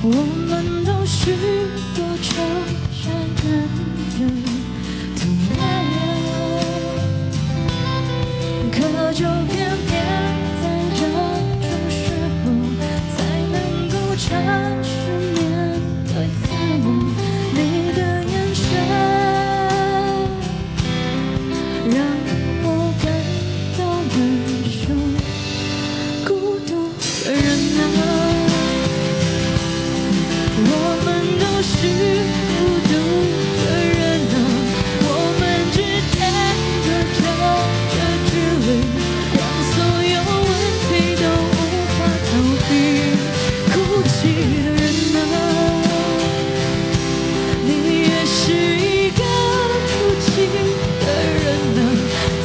我們都是多愁善感的同類，可就偏偏在這種時候，才能夠誠實面對自我。你的眼神讓我感到難受，孤獨的人啊，我們都是孤獨的人啊，我們之間隔着的距離，讓所有問題都無法逃避。哭泣的人啊，你也是一個哭泣的人啊，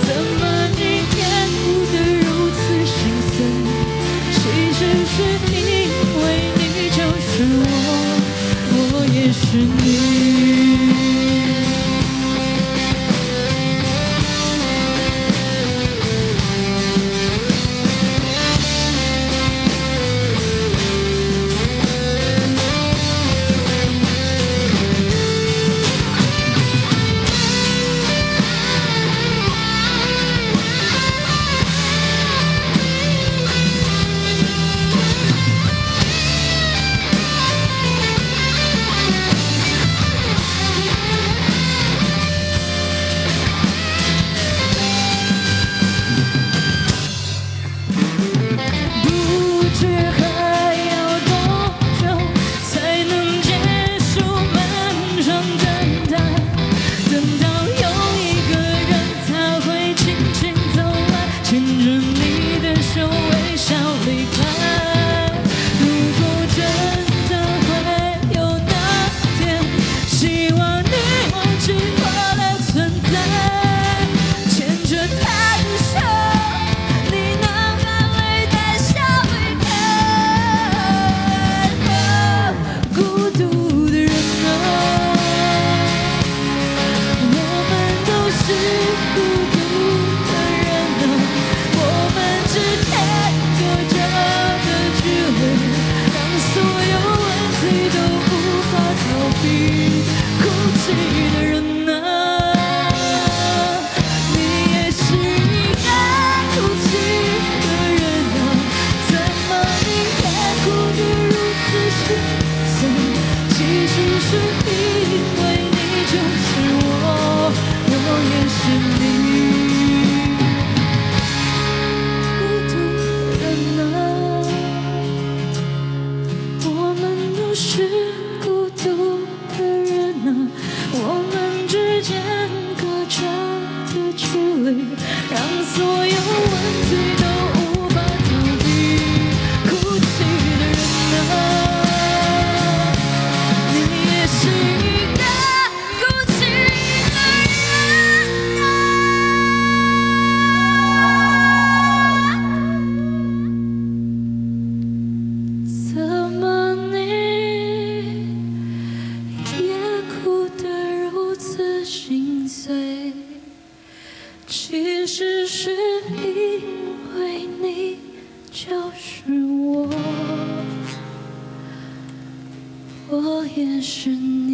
怎麼你也哭得如此心碎？其實是因為你就是我，我也是你。不知還要多久，才能結束漫長等待？等到有一個人，他會輕輕走來，牽着你的手微笑離開。如果真的會有那天，希望你忘記我的存在，牽着他的手，你能含淚帶笑離開。孤獨的人啊，我們都是孤獨的人啊，我們之間隔着的距離，讓所有問題都無法逃避。哭泣的人啊，你也是一個哭泣的人啊，怎麼你也哭得如此心碎？其實是因為你就是我，我也是你。孤獨的人啊，我們都是孤獨的人啊，我們之間隔着的距離，讓所有問題都無法逃避。哭泣的人啊，你也是一個哭泣的人啊，怎麼你也哭得如此心碎？其實是因為你就是我，我也是你。